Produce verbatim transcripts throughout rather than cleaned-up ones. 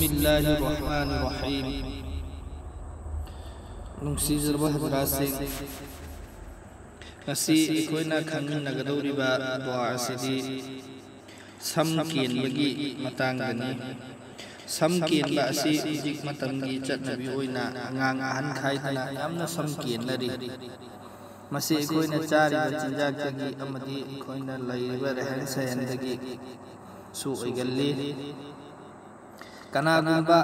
بسم الله الرحمن الرحيم. ꯅꯨꯡꯁꯤꯖꯔꯕ ꯍꯖꯔꯥꯠꯁꯤꯡ, ꯉꯁꯤ ꯑꯩꯈꯣꯏꯅ ꯈꯪꯃꯤꯟꯅꯒꯗꯧꯔꯤꯕ ꯗꯨꯋꯥ ꯑꯁꯤꯗꯤ ꯁꯝ ꯀꯦꯟꯕꯒꯤ ꯃꯇꯥꯡꯗꯅꯤ꯫ ꯁꯝ ꯀꯦꯟꯕ ꯑꯁꯤ ꯍꯧꯖꯤꯛ ꯃꯇꯝꯒꯤ ꯆꯠꯅꯕꯤ ꯑꯣꯏꯅ ꯑꯉꯥꯡ ꯑꯍꯟ ꯈꯥꯏꯗꯅ ꯌꯥꯝꯅ ꯁꯝ ꯀꯦꯟꯅꯔꯤ꯫ ꯃꯁꯤ ꯑꯩꯈꯣꯏꯅ ꯆꯥꯔꯤꯕ ꯆꯤꯟꯖꯥꯛꯇꯒꯤ ꯑꯃꯗꯤ ꯑꯩꯈꯣꯏꯅ ꯂꯩꯔꯤꯕ ꯔꯍꯟ ꯁꯍꯟꯗꯒꯤꯁꯨ ꯑꯣꯏꯒꯜꯂꯤ꯫ ꯀꯅꯥꯒꯨꯝꯕ,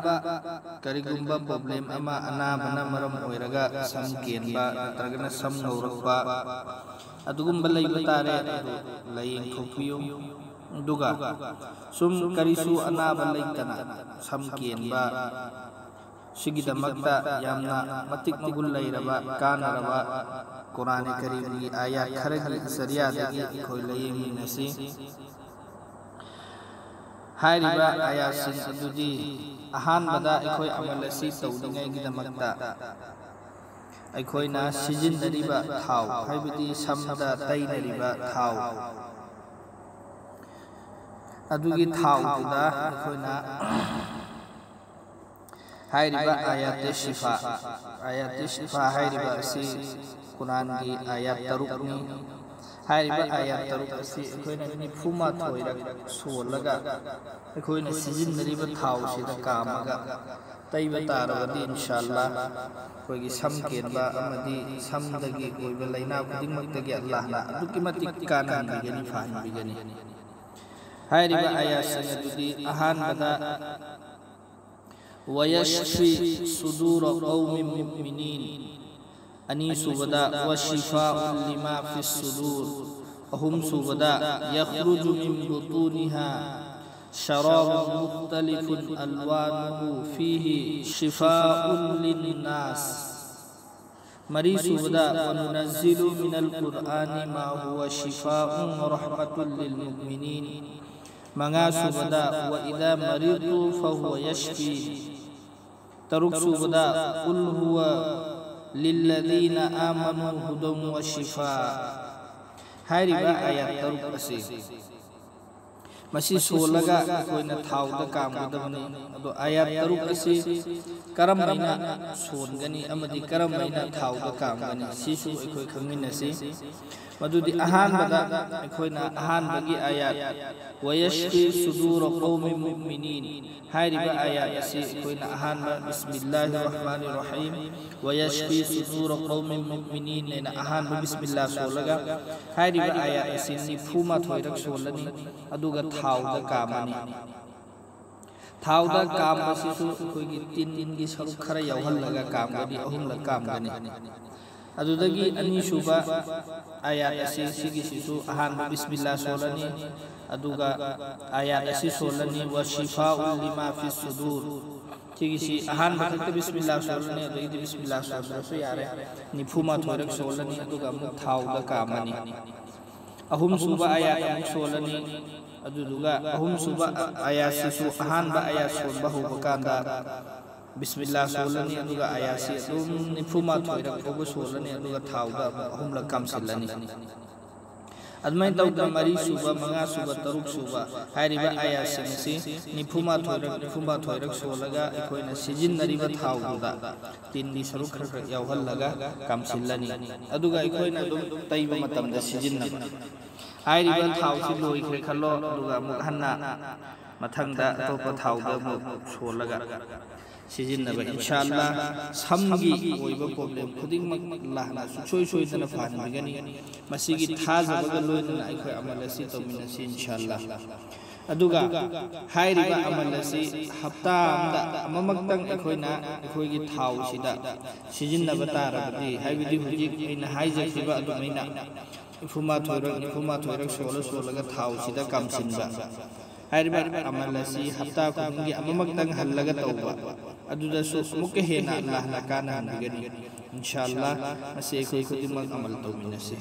ꯀꯔꯤꯒꯨꯝꯕ problem ꯑꯃ, ꯑꯅꯥꯕꯅ ꯃꯔꯝ ꯑꯣꯏꯔꯒ ꯁꯝ ꯀꯦꯟꯕ ꯅꯠꯇ꯭ꯔꯒꯅ ꯁꯝ ꯉꯧꯔꯛꯄ ꯑꯗꯨꯒꯨꯝꯕ ꯂꯩꯕ ꯇꯥꯔꯦ, ꯑꯗꯨ ꯂꯥꯏꯌꯦꯡꯊꯣꯛꯄꯤꯌꯨ꯫ ꯑꯗꯨꯒ ꯁꯨꯝ ꯀꯔꯤꯁꯨ ꯑꯅꯥꯕ ꯂꯩꯇꯅ ꯁꯝ ꯀꯦꯟꯕ ꯁꯤꯒꯤꯗꯃꯛꯇ ꯌꯥꯝꯅ ꯃꯇꯤꯛ ꯃꯒꯨꯟ ꯂꯩꯔꯕ, ꯀꯥꯟꯅꯔꯕ ꯀꯨꯔꯥꯟ ꯀꯔꯤꯝꯒꯤ ꯑꯥꯌꯥꯠ ꯈꯔꯒꯤ ꯖꯔꯤꯌꯥꯗꯒꯤ ꯑꯩꯈꯣꯏ ꯂꯥꯏꯌꯦꯡꯃꯤꯟꯅꯁꯤ꯫ ꯍꯥꯏꯔꯤꯕ ꯑꯥꯌꯥꯠꯁꯤꯡ ꯑꯗꯨꯗꯤ, ꯑꯍꯥꯟꯕꯗ ꯑꯩꯈꯣꯏ ꯑꯃꯜ ꯑꯁꯤ ꯇꯧꯅꯤꯡꯉꯥꯏꯒꯤꯗꯃꯛꯇ ꯑꯩꯈꯣꯏꯅ ꯁꯤꯖꯤꯟꯅꯔꯤꯕ ꯊꯥꯎ, ꯍꯥꯏꯕꯗꯤ ꯁꯝꯗ ꯇꯩꯅꯔꯤꯕ ꯊꯥꯎ, ꯑꯗꯨꯒꯤ ꯊꯥꯎꯗꯨꯗ ꯑꯩꯈꯣꯏꯅ ꯍꯥꯏꯔꯤꯕ ꯑꯥꯌꯥꯇꯦ ꯁꯤꯐꯥ, ꯑꯥꯌꯥꯇꯦ ꯁꯤꯐꯥ ꯍꯥꯏꯔꯤꯕ ꯑꯁꯤ ꯀꯨꯔꯥꯟꯒꯤ ꯑꯥꯌꯥꯠ ꯇꯔꯨꯛꯅꯤ꯫ ꯍꯥꯏꯔꯤꯕ ꯑꯥꯌꯥꯠ ꯇꯔꯨꯛ ꯑꯁꯤ ꯑꯩꯈꯣꯏꯅ ꯅꯤꯐꯨ ꯃꯥꯊꯣꯏꯔꯛ ꯁꯣꯜꯂꯒ ꯑꯩꯈꯣꯏꯅ ꯁꯤꯖꯤꯟꯅꯔꯤꯕ ꯊꯥꯎꯁꯤꯗ ꯀꯥꯝꯃꯒ ꯇꯩꯕ ꯇꯥꯔꯕꯗꯤ, ꯏꯟꯁꯥꯜꯂꯥ, ꯑꯩꯈꯣꯏꯒꯤ ꯁꯝ ꯀꯦꯟꯕ ꯑꯃꯗꯤ ꯁꯝꯗꯒꯤ ꯑꯣꯏꯕ ꯂꯥꯏꯅꯥ ꯈꯨꯗꯤꯡꯃꯛꯇꯒꯤ ꯑꯜꯂꯥꯍꯅ ꯑꯗꯨꯛꯀꯤ ꯃꯇꯤꯛ ꯀꯥꯟꯅꯍꯟꯕꯤꯒꯅꯤ, ꯐꯍꯟꯕꯤꯒꯅꯤ꯫ ꯍꯥꯏꯔꯤꯕ ꯑꯥꯌꯥꯠꯁꯤꯡ ꯑꯗꯨꯗꯤ, ꯑꯍꯥꯟꯕꯗ, ويشفي صدور قوم مؤمنين. ꯑꯅꯤꯁꯨꯕꯗ, وشفاء لما في الصدور. ꯑꯍꯨꯝꯁꯨꯕꯗ, يخرج من بطونها شراب مختلف ألوانه فيه شفاء للناس. ꯃꯔꯤꯁꯨꯕꯗ, وننزل من القرآن ما هو شفاء ورحمة للمؤمنين. ꯃꯉꯥꯁꯨꯕꯗ, وإذا مرضت فهو يشفين. ꯇꯔꯨꯛꯁꯨꯕꯗ, قل هو للذين آمنوا هدى وشفاء. ꯍꯥꯏꯔꯤꯕ ꯑꯥꯌꯥꯠ ꯇꯔꯨꯛ ꯑꯁꯤ ꯃꯁꯤ ꯁꯣꯜꯂꯒ ꯑꯩꯈꯣꯏꯅ ꯊꯥꯎꯗ ꯀꯥꯝꯒꯗꯕꯅꯤ꯫ ꯑꯗꯣ ꯑꯥꯌꯥꯠ ꯇꯔꯨꯛ ꯑꯁꯤ ꯀꯔꯝꯍꯥꯏꯅ ꯁꯣꯟꯒꯅꯤ ꯑꯃꯗꯤ ꯀꯔꯝꯍꯥꯏꯅ ꯊꯥꯎꯗ ꯀꯥꯝꯒꯅꯤ, ꯁꯤꯁꯨ ꯑꯩꯈꯣꯏ ꯈꯪꯃꯤꯟꯅꯁꯤ꯫ ꯃꯗꯨꯗꯤ ꯑꯍꯥꯟꯕꯗ ꯑꯩꯈꯣꯏꯅ ꯑꯍꯥꯟꯕꯒꯤ ꯑꯥꯌꯥꯠ "ꯋꯌꯁꯐꯤ ꯁꯨꯗꯨꯔ ꯀꯧꯃꯤ ꯃꯨꯑꯃꯤꯅꯤꯟ" ꯍꯥꯏꯔꯤꯕ ꯑꯥꯌꯥꯠ ꯑꯁꯤ ꯑꯩꯈꯣꯏꯅ ꯑꯍꯥꯟꯕ "ꯕꯤꯁꯃꯤꯜꯂꯥꯍꯤꯔ ꯔꯍꯃꯥꯅꯤꯔ ꯔꯍꯤꯝ, ꯋꯌꯁꯐꯤ ꯁꯨꯗꯨꯔ ꯀꯧꯃꯤ ꯃꯨꯑꯃꯤꯅꯤꯟ" ꯍꯥꯏꯅ ꯑꯍꯥꯟꯕ ꯕꯤꯁꯃꯤꯜꯂꯥ ꯁꯣꯜꯂꯒ ꯍꯥꯏꯔꯤꯕ ꯑꯥꯌꯥꯠ ꯑꯁꯤ ꯅꯤꯐꯨ ꯃꯥꯊꯣꯏꯔꯛ ꯁꯣꯜꯂꯅꯤ꯫ ꯑꯗꯨꯒ ꯊꯥꯎꯗ ꯀꯥꯝꯃꯅꯤ꯫ ꯊꯥꯎꯗ ꯀꯥꯝꯕꯁꯤꯁꯨ ꯑꯩꯈꯣꯏꯒꯤ ꯇꯤꯟꯒꯤ ꯁꯔꯨꯛ ꯈꯔ ꯌꯥꯎꯍꯜꯂꯒ ꯀꯥꯝꯒꯅꯤ, ꯑꯍꯨꯝꯂꯛ ꯀꯥꯝꯒꯅꯤ꯫ ꯑꯗꯨꯗꯒꯤ ꯑꯅꯤꯁꯨꯕ ꯑꯥꯌꯥꯠ ꯑꯁꯤ, ꯁꯤꯒꯤꯁꯤꯁꯨ ꯑꯍꯥꯟꯕ ꯕꯤꯁꯃꯤꯜꯂꯥ ꯁꯣꯜꯂꯅꯤ, ꯑꯗꯨꯒ ꯑꯥꯌꯥꯠ ꯑꯁꯤ ꯁꯣꯜꯂꯅꯤ, "ꯋ ꯁꯤꯐꯥꯎ ꯂꯤꯃꯥ ꯐꯤ ꯁꯨꯗꯨꯔ"꯫ ꯁꯤꯒꯤꯁꯤ ꯑꯍꯥꯟꯕ ꯈꯛꯇ ꯕꯤꯁꯃꯤꯜꯂꯥ ꯁꯣꯜꯂꯅꯤ, ꯑꯗꯒꯤꯗꯤ ꯕꯤꯁꯃꯤꯜꯂꯥ ꯁꯣꯟꯗ꯭ꯔꯁꯨ ꯌꯥꯔꯦ꯫ ꯅꯤꯐꯨ ꯃꯥꯊꯣꯏꯔꯛ ꯁꯣꯜꯂꯅꯤ, ꯑꯗꯨꯒ ꯑꯃꯨꯛ ꯊꯥꯎꯗ ꯀꯥꯝꯃꯅꯤ꯫ ꯑꯍꯨꯝꯁꯨꯕ ꯑꯥꯌꯥꯠ ꯑꯃꯨꯛ ꯁꯣꯜꯂꯅꯤ, ꯑꯗꯨꯗꯨꯒ ꯑꯍꯨꯝꯁꯨꯕ ꯑꯥꯌꯥꯠꯁꯤꯁꯨ ꯑꯍꯥꯟꯕ ꯑꯥꯌꯥꯠ ꯁꯣꯟꯕ ꯍꯧꯕ ꯀꯥꯟꯗ ꯕꯤꯁꯃꯤꯜꯂꯥ ꯁꯣꯜꯂꯅꯤ, ꯑꯗꯨꯒ ꯑꯥꯌꯥꯠꯁꯤ ꯑꯗꯨꯝ ꯅꯤꯐꯨ ꯃꯥꯊꯣꯏꯔꯛ ꯐꯥꯎꯕ ꯁꯣꯜꯂꯅꯤ, ꯑꯗꯨꯒ ꯊꯥꯎꯗ ꯑꯃꯨꯛ ꯑꯍꯨꯝꯂꯛ ꯀꯥꯝꯁꯤꯜꯂꯅꯤ꯫ ꯑꯗꯨꯃꯥꯏꯅ ꯇꯧꯗꯅ ꯃꯔꯤ ꯁꯨꯕ, ꯃꯉꯥ ꯁꯨꯕ, ꯇꯔꯨꯛ ꯁꯨꯕ ꯍꯥꯏꯔꯤꯕ ꯑꯥꯌꯥꯠꯁꯤꯡ ꯑꯁꯤ ꯅꯤꯐꯨ ꯃꯥꯊꯣꯏꯔꯛ, ꯅꯤꯐꯨ ꯃꯥꯊꯣꯏꯔꯛ ꯁꯣꯜꯂꯒ ꯑꯩꯈꯣꯏꯅ ꯁꯤꯖꯤꯟꯅꯔꯤꯕ ꯊꯥꯎꯗꯨꯗ ꯇꯤꯟꯒꯤ ꯁꯔꯨꯛ ꯈꯔ ꯈꯔ ꯌꯥꯎꯍꯜꯂꯒ ꯀꯥꯝꯁꯤꯜꯂꯅꯤ꯫ ꯑꯗꯨꯒ ꯑꯩꯈꯣꯏꯅ ꯑꯗꯨꯝ ꯇꯩꯕ ꯃꯇꯝꯗ ꯁꯤꯖꯤꯟꯅꯕ꯫ ꯍꯥꯏꯔꯤꯕ ꯊꯥꯎꯁꯤ ꯂꯣꯏꯈ꯭ꯔꯦ ꯈꯜꯂꯣ, ꯑꯗꯨꯒ ꯑꯃꯨꯛ ꯍꯟꯅ ꯃꯊꯪꯗ ꯑꯇꯣꯞꯄ ꯊꯥꯎꯗ ꯑꯃꯨꯛ ꯁꯣꯜꯂꯒ ꯁꯤꯖꯤꯟꯅꯕ꯫ ꯏꯟꯁꯥ ꯑꯜꯂꯥ, ꯁꯝꯒꯤ ꯑꯣꯏꯕ ꯄ꯭ꯔꯣꯕ꯭ꯂꯦꯝ ꯈꯨꯗꯤꯡꯃꯛ ꯑꯜꯂꯥꯍꯅ ꯁꯨꯡꯁꯣꯏ ꯁꯣꯏꯗꯅ ꯐꯍꯟꯕꯤꯒꯅꯤ꯫ ꯃꯁꯤꯒꯤ ꯊꯥꯖꯕꯒ ꯂꯣꯏꯅꯅ ꯑꯩꯈꯣꯏ ꯑꯃꯜ ꯑꯁꯤ ꯇꯧꯃꯤꯟꯅꯁꯤ, ꯏꯟꯁꯥ ꯑꯜꯂꯥ꯫ ꯑꯗꯨꯒ ꯍꯥꯏꯔꯤꯕ ꯑꯃꯜ ꯑꯁꯤ ꯍꯞꯇꯥ ꯑꯃꯗ ꯑꯃꯃꯛꯇꯪ ꯑꯩꯈꯣꯏꯅ ꯑꯩꯈꯣꯏꯒꯤ ꯊꯥꯎꯁꯤꯗ ꯁꯤꯖꯤꯟꯅꯕ ꯇꯥꯔꯕꯗꯤ, ꯍꯥꯏꯕꯗꯤ ꯍꯧꯖꯤꯛ ꯑꯩꯅ ꯍꯥꯏꯖꯈꯤꯕ ꯑꯗꯨꯃꯥꯏꯅ ꯅꯤꯐꯨ ꯃꯥꯊꯣꯏꯔꯛ, ꯅꯤꯐꯨ ꯃꯥꯊꯣꯏꯔꯛ ꯁꯣꯜꯂ ꯁꯣꯜꯂꯒ ꯊꯥꯎꯁꯤꯗ ꯀꯥꯝꯁꯤꯟꯕ꯫ ꯍꯥꯏꯔꯤꯕ ꯑꯃꯜ ꯑꯁꯤ ꯍꯞꯇꯥ ꯈꯨꯗꯤꯡꯒꯤ ꯑꯃꯃꯛꯇꯪ ꯍꯜꯂꯒ ꯇꯧꯕ, ꯑꯗꯨꯗꯁꯨ ꯑꯃꯨꯛꯀ ꯍꯦꯟꯅ ꯑꯜꯂꯥꯍꯅ ꯀꯥꯟꯅꯍꯟꯕꯤꯒꯅꯤ꯫ ꯏꯟꯁꯥ ꯑꯜꯂꯥ, ꯃꯁꯤ ꯑꯩꯈꯣꯏ ꯈꯨꯗꯤꯡꯃꯛ ꯑꯃꯜ ꯇꯧꯃꯤꯟꯅꯁꯤ꯫